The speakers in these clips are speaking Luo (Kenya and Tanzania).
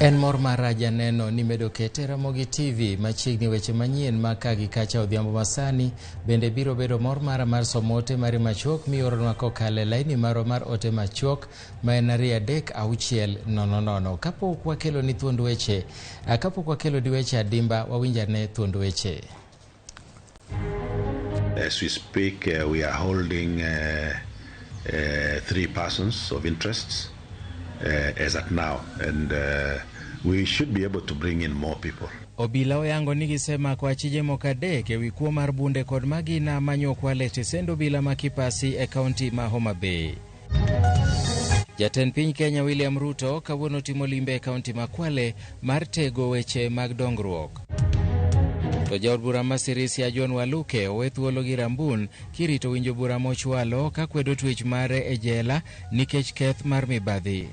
En mor mara janeno ni medo kete Ramogi TV machiegni weche manyien ma ka gi kacha odhiambo masani bende biro bedo mor mara mar somo ote mari machuok mioronwa kokalo e laini marwa mar ote machuok ma en 23600. Kapok wakelo ni thuond weche, kapok wakelo ni weche adimba, wawinj ane thuond weche. As we speak, we are holding 3 persons of interest as at now, and we should be able to bring in more people. Obila oyango ni gisemako achije moko 3 ewi kuo mar bunde kod magina manyokwal e tesend obila ma Kipasi e kaunti ma Homa Bay. Jatend piny Kenya William Ruto kawuono timo limbe e kaunti ma Kwale mar tego weche mag dongruok. To jaod bura ma Sirisia John Waluke owe thuolo gi Rambun kirito winjo bura mochwalo ka kwedo twech mare e jela nikech keth mar mibadhi.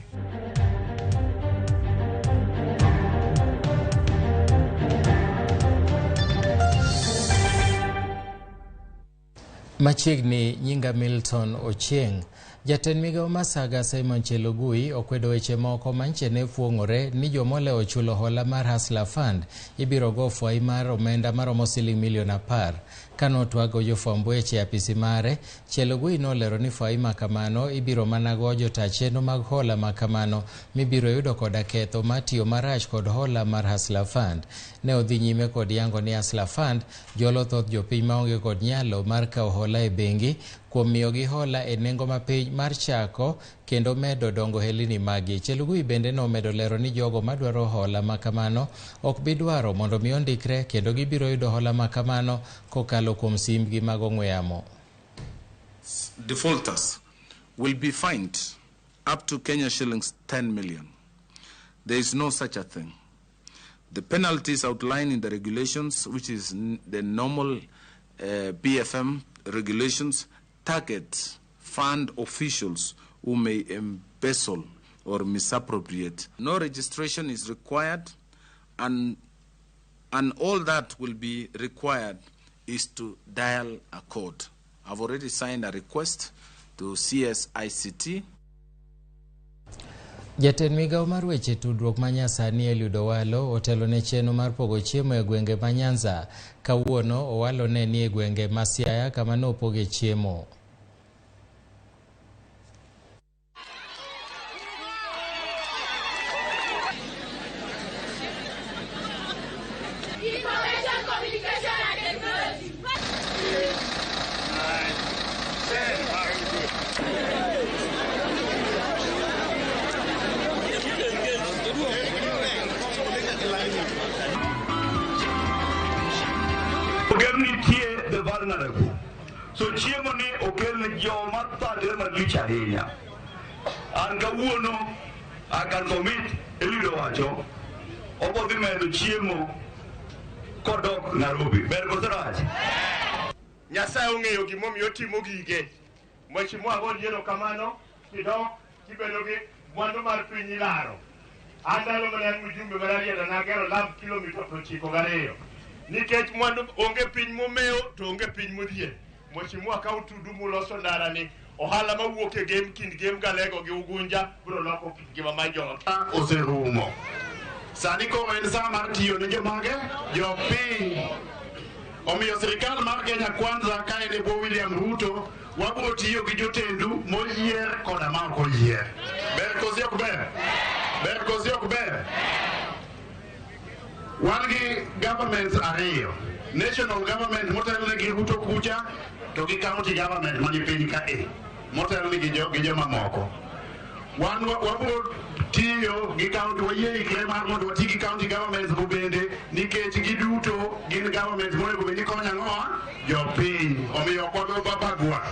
Machiegni nyinga Milton Ochieng. Jatend migawo ma Saga Simon Chelugui okwedo weche moko manche ne fuong'ore ni jomolewo chulo hola mar Hustler Fund ibiro go fwai mar omenda maromo siling milion 10. Kanotwago jofwamb weche e apisi mare, Chelugui nolero ni fwai makamano ibiro mana go jota chenro mag hola makamano mibiro yudo koda ketho mar tiyo marach kod hola mar Hustler Fund. Ne odhi nyime kod yango ni Hustler Fund jolo thoth jopiny maonge kod nyalo mar kawo hola e bengi kuom miyogi hola e nengo mapiny mar chako kendo medo dongo helini magi. Chelugui bende nomedo lero ni jogo madwaro hola makamano ok bi dwaro mondo mi ondikre kendo gibiro yudo hola makamano kokalo kuom simbgi mag ong'we yamo. Defaulters will be fined up to Kenya shillings 10 million. There is no such a thing. The penalties outlined in the regulations, which is the normal BFM regulations, target fund officials who may embezzle or misappropriate. No registration is required, and all that will be required is to dial a code. I've already signed a request to CSICT. Jatend migawo mar weche tudruok ma nyasani Eliud Owalo otelo ne chenro mar pogo chiemo e gwenge ma Nyanza. Kawuono Owalo ne ni e gwenge ma Siaya kama nopoge chiemo. The vulnerable. So chiemo ni okel ne joma thagre malich ahinya. An kawuono I can commit Eliud owacho obo dhi medo chiemo kodok Nairobi. Ber koso rach? Nyasaye ong'eyo gimomiyo otimo gige. Mheshimiwa go yiero kamano kidok kibedo gi mwandu mar piny ilaro. An ndalo mane an mjumbe mar Rarieda nagero lab kilomita 92. Nikech mwandu onge piny momewo to onge piny modhier. Mheshimiwa ka utudu muloso ndara ni ohala mawuok e Gem kind Gem Galego gi Ugunja biro loko ngima mar joot. Oserumo. Sani koro en sa mar tiyo ne jomage? Jopiny. Omiyo sirikal mar Kenya Kwanza ka en e bwo William Ruto wabiro tiyo gi jotendu moyier koda ma ok oyier. Ber koso ok ber? Ber koso ok ber? Wan gi governments ariyo. National government motelne gi Ruto kucha to gi county government mani piny ka e motelne gi jomamoko. Wan wabiro tiyo gi county, wayie ikre mar mondo wati gi county governments go bende nikech giduto gin governments monego bed ni konyo ang'o? Jopiny. Omiyo ok wabi bagua.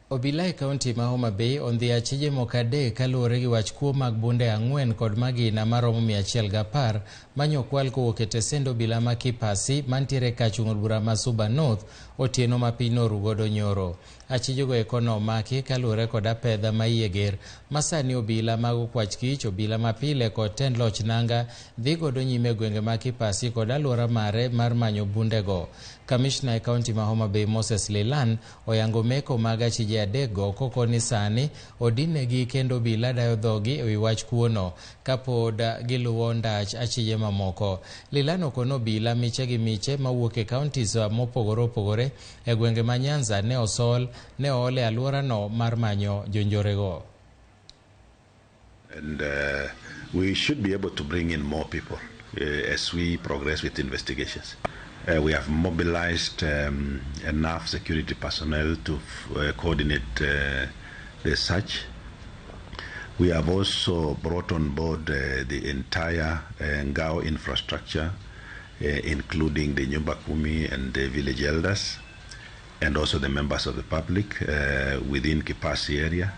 Obila e kaunti ma Homa Bay ondhi achije moko 3 kaluwore gi wach kuo mag bunde 4 kod magina maromo 110 manyokwal kowuok e tesend obila ma Kipasi mantiere kachung' od bura ma Suba North otieno ma piny noru godo nyoro. Achijego eko nomaki kaluwore kod apedha ma iye ger ma sani obila mag okwach kich, obila mapile kod tend loch nanga dhi godo nyime e gwenge ma Kipasi kod alwora mare mar manyo bundego. Kamishna e kaunti ma Homa Bay Moses Lelan oyango meko mag achije adekgo kokoni sani odinegi kendo obila dayo dhogi ewi wach kuono kapod giluwo ndach achije mamoko. Lelan okono obila miche gi miche mawuok e counties mopogore opogore e gwenge ma Nyanza ne osol ne ool e alworano mar manyo jonjorego. And we should be able to bring in more people as we progress with investigations. We have mobilized enough security personnel to coordinate the search. We have also brought on board the entire Ngao infrastructure, including the Nyumba Kumi and the village elders, and also the members of the public within Kipasi area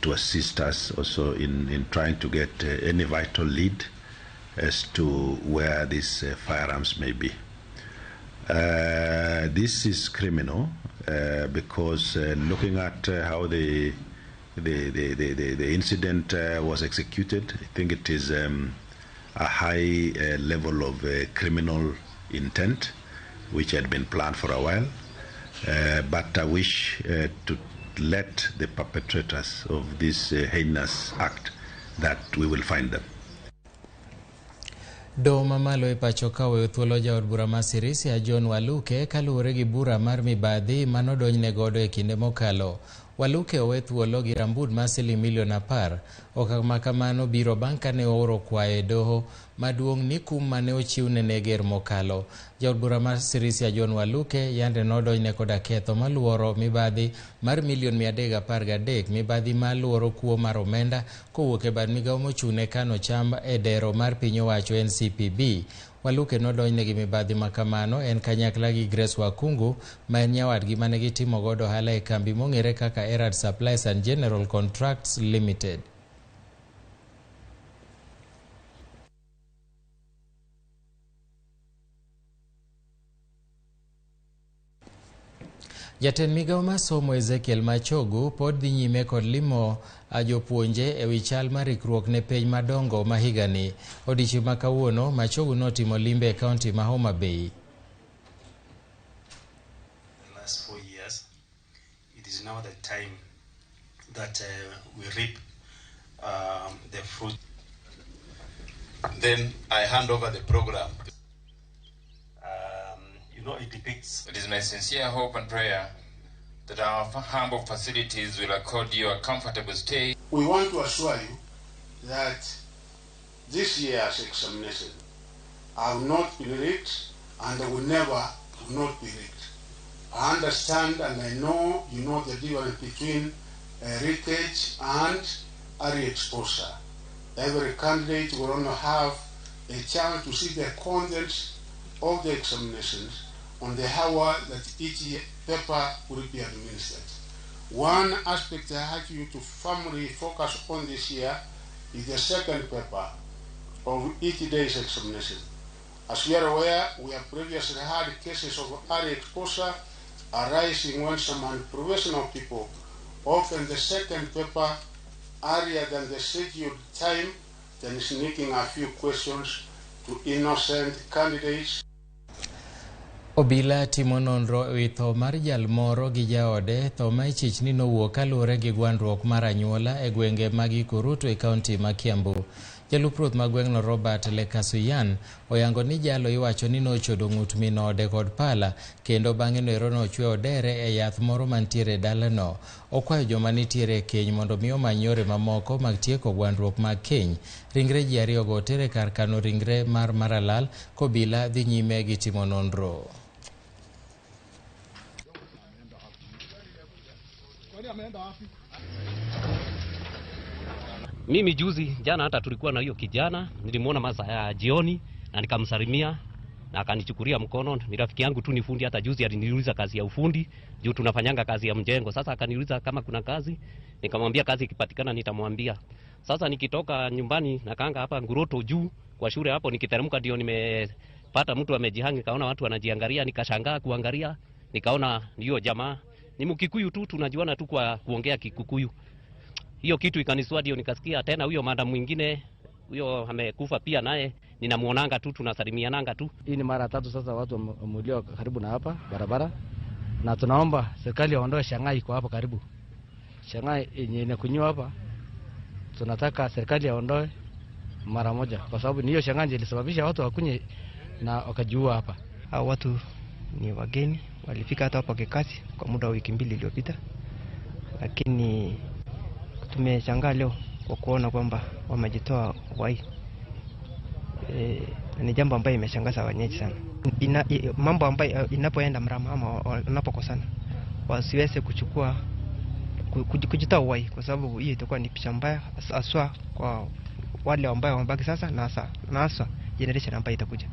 to assist us also in trying to get any vital lead as to where these firearms may be. This is criminal because looking at how the incident was executed, I think it is a high level of criminal intent, which had been planned for a while. But I wish to let the perpetrators of this heinous act that we will find them. Doho mamalo e pacho ka oweyo thuolo jaod bura ma Sirisia John Waluke kaluwore gi bura mar mibadhi manodonjne godo e kinde mokalo. Waluke owe thuolo gi rambud mar siling milion 10. Okang' ma kamano biro bang' kane ooro kwayo e doho maduong' ni kum mane ochiwne ne ger mokalo. Jaod bura mar Sirisia John Waluke yande nodonjne koda ketho maluoro mibadhi mar milion 313, mibadhi maluoro kuo mar omenda kowuok e bad migawo mochung'ne kano cham e dero mar piny owacho NCPB. Waluke nodonjne gi mibadhi makamano en kanyakla gi Grace Wakungu ma en nyawadgi mane gitimo godo ohala e kambi mong'ere kaka Erad Supplies and General Contracts Limited. Jatend migawo mar somo Ezekiel Machogu pod dhi nyime kod limo jopuonje ewi chal mar ikruok ne penj madongo ma higani. Odiechieng' ma kawuono, Machogu notimo limbe e kaunti ma Homa Bay. The last 4 years, it is now the time that we reap the fruit. Then I hand over the program. You know, it depicts. It is my sincere hope and prayer that our humble facilities will accord you a comfortable stay. We want to assure you that this year's examination have not been rigged and will never not be rigged. I understand and I know you know the difference between leakage and early exposure. Every candidate will only have a chance to see the contents of the examinations on the hour that each paper will be administered. One aspect I urge you to firmly focus on this year is the second paper of each day's examination. As we are aware, we have previously had cases of early exposure arising when some unprofessional people open the second paper earlier than the scheduled time, then sneaking a few questions to innocent candidates. Obila timo nonro ewi tho mar jal moro gi jaode, tho ma ichich ni nowuok kaluwore gi gwandruok mar anyuola e gwenge mag Ikurutu e kaunti ma Kiambu. Jalup ruoth ma gweng'no Robert Lekasuyan oyango ni jalo iwacho ni nochodo ng'ut min ode kod pala kendo bang'e noero nochwe odere e yath moro mantiere e dalano. Okwayo joma nitiere e keny mondo mi omany yore mamoko mag tieko gwandruok mag keny. Ringre ji ariyogo oter e kar kano ringre mar Maralal kobila dhi nyime gi timo nonro. Mimi juzi jana hata tulikuwa na hiyo kijana, nilimuona masaa ya jioni na nikamsalimia na akanichukulia mkono. Ni rafiki yangu tu, ni fundi. Hata juzi aliniuliza kazi ya ufundi juu tunafanyanga kazi ya mjengo. Sasa akaniuliza kama kuna kazi, nikamwambia kazi ikipatikana nitamwambia. Sasa nikitoka nyumbani nakaanga hapa Nguroto juu kwa shule hapo, nikiteremka ndio nimepata mtu amejihangi, kaona watu wanajiangalia, nikashangaa kuangalia, nikaona hiyo jamaa ni Mkikuyu tu, tunajuana tu kwa kuongea Kikuyu. Hiyo kitu ikaniswa, ndio nikasikia tena huyo madam mwingine Huyo amekufa pia naye ninamuonanga tu, tunasalimiananga tu. Hii ni mara tatu sasa watu wameuliwa karibu na hapa barabara, na tunaomba serikali waondoe Shanghai kwa hapo karibu. Shanghai yenye inakunywa hapa, tunataka serikali aondoe mara moja, kwa sababu ni hiyo Shanghai ilisababisha watu wakunye na wakajiua hapa. Hao watu ni wageni, walifika hata hapa kikazi kwa muda wa wiki 2 iliyopita, lakini tumeshangaa leo kwa kuona kwamba wamejitoa uhai. Ni jambo ambayo imeshangaza wenyeji sana. Mambo ambayo inapoenda mrama ama wanapokosana wasiweze kuchukua kujitoa uhai, kwa sababu hiyo itakuwa ni picha mbaya haswa kwa wale ambao wamebaki sasa na hasa generation ambayo itakuja.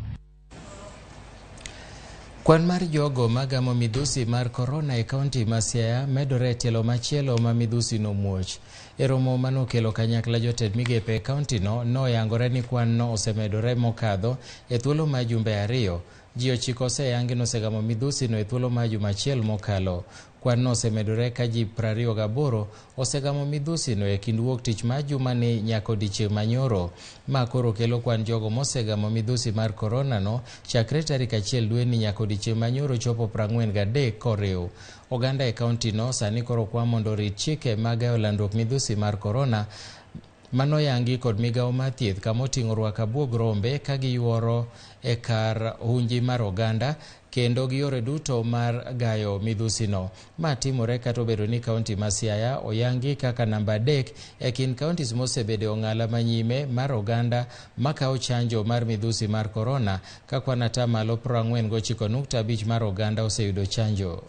Kwan mar jogo magamo midhusi mar korona e kaunti ma Siaya medore e tielo machielo ma midhusi nomuoch. E romo manokelo kanyakla jotend migepe e kaunti no noyangore ni kwan no osemedore mokadho e thuolo mar jumbe 2. Ji 9 oseyangi nosegamo midhusi no e thuolo mar juma achiel mokalo. Kwan no osemedore ka ji 28 osegamo midhusi no e kind wuok tich mar jumani nyaka odiechieng' manyoro. Ma koro kelo kwan jogo mosegamo midhusi mar korona no chakre tarik 1 dweni nyaka odiechieng' manyoro chopo 43 koriw. Oganda e kaunti no sani koro kwa mondo orit chike mag gayo landruok midhusi mar korona manoyangi kod migawo mar thieth kamoting'o rwako abuog rombe ka giyuoro e kar hunji mar oganda kendo gi yore duto mar gayo midhusi no. Ma timore kata obedo ni kaunti ma Siaya oyangi kaka namba 3 e kind kauntis mosebedo e ong'ala manyime mar oganda makawo chanjo mar midhusi mar korona ka kwan atamalo 49.5 mar oganda oseyudo chanjo.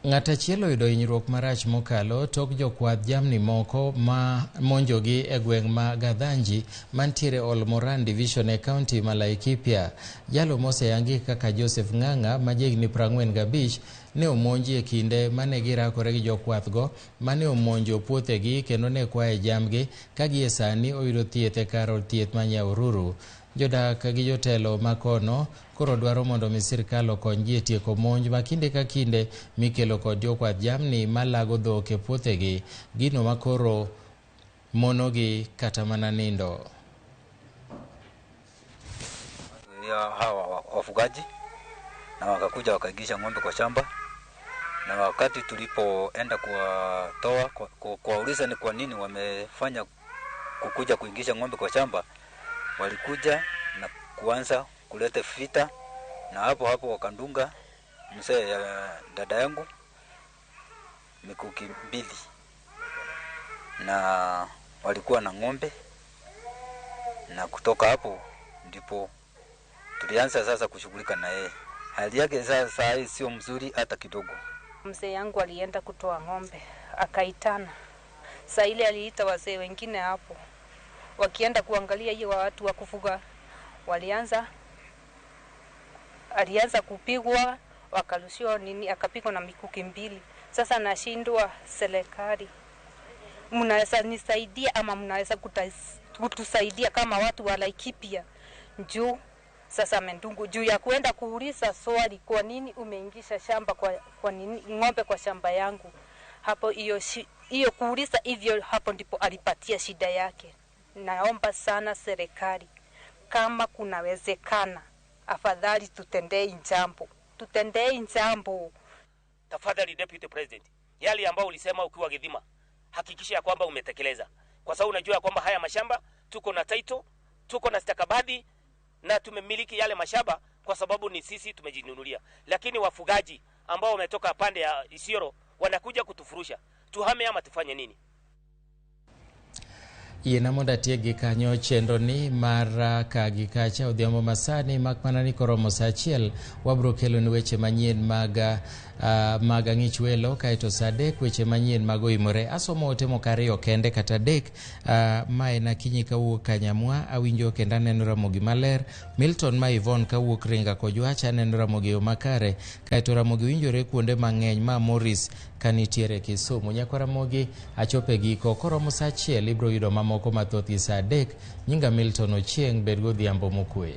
Ng'at achiel oyudo hinyruok marach mokalo tok jokwadh jamni moko ma monjogi e gweng' ma Gadhanji mantiere Olmoran Division e kaunti ma Laikipia. Jalo moseyangi kaka Joseph Ng'ang'a ma jahigni 45 ne omonji e kinde mane girakore gi jokwathgo mane omonjo puothegi kendo ne kwaye jamgi ka gie sani oyudo thieth e kar od thieth ma Nyahururu. Jodak gi jotelo makono koro dwaro mondo mi sirkal okonygi e tieko monj ma kinde ka kinde mikelo kod jokwadh jamni malago dhok e puothegi, gino makoro monogi kata mana nindo. Hawa wafugaji na wakakuja wakaingisha ng'ombe kwa shamba, na wakati tulipoenda kuwatoa kuwauliza ni kwa nini wamefanya kukuja kuingisha ng'ombe kwa shamba, walikuja na kuanza kuleta vita, na hapo hapo wakandunga mzee ya dada yangu mikuki 2, na walikuwa na ng'ombe, na kutoka hapo ndipo tulianza sasa kushughulika na yeye. Hali yake sasa sio mzuri hata kidogo. Mzee yangu alienda kutoa ng'ombe akaitana. Saa ile aliita wazee wengine hapo, wakienda kuangalia hiyo watu wa kufuga, alianza kupigwa, wakarushiwa nini, akapigwa na mikuki 2. Sasa nashindwa, serikali mnaweza nisaidia ama mnaweza kutusaidia kama watu wa Laikipia juu sasa mendungu juu ya kuenda kuuliza swali, kwa nini umeingisha shamba kwa nini ng'ombe kwa shamba yangu? Hapo hiyo kuuliza hivyo, hapo ndipo alipatia shida yake. Naomba sana serikali, kama kunawezekana, afadhali tutendee jambo, tutendee jambo. Tafadhali Deputy President, yale ambao ulisema ukiwa Githima, hakikisha ya kwamba umetekeleza, kwa sababu unajua kwamba haya mashamba tuko na title, tuko na stakabadhi na tumemiliki yale mashamba kwa sababu ni sisi tumejinunulia. Lakini wafugaji ambao wametoka pande ya Isiolo wanakuja kutufurusha, tuhame ama tufanye nini? Yiena mondo atiek gi kanyo chenro ni mar ka gi kacha odhiambo masani, mak mana ni koromo saa 1 wabro keloni weche manyien mag ang'ich welo, kaeto saa 3 weche manyien mag oimore. Asomo ote moko 2 kende kata 3. Ma en Akinyi kawuok Kanyamwa, awinjo kendo aneno Ramogi maler. Milton ma Yvonne kawuok Ringa Kojwach, aneno Ramogi yo makare, kaeto Ramogi winjore kuonde mang'eny ma Morris kanitiere Kisumu. Nyakwa Ramogi achope giko koromo saa 1 ibro yudo mamoko. mamoko mathoth gi saa 3. Nyinga Milton Ochieng, bed godhiambo mokwe.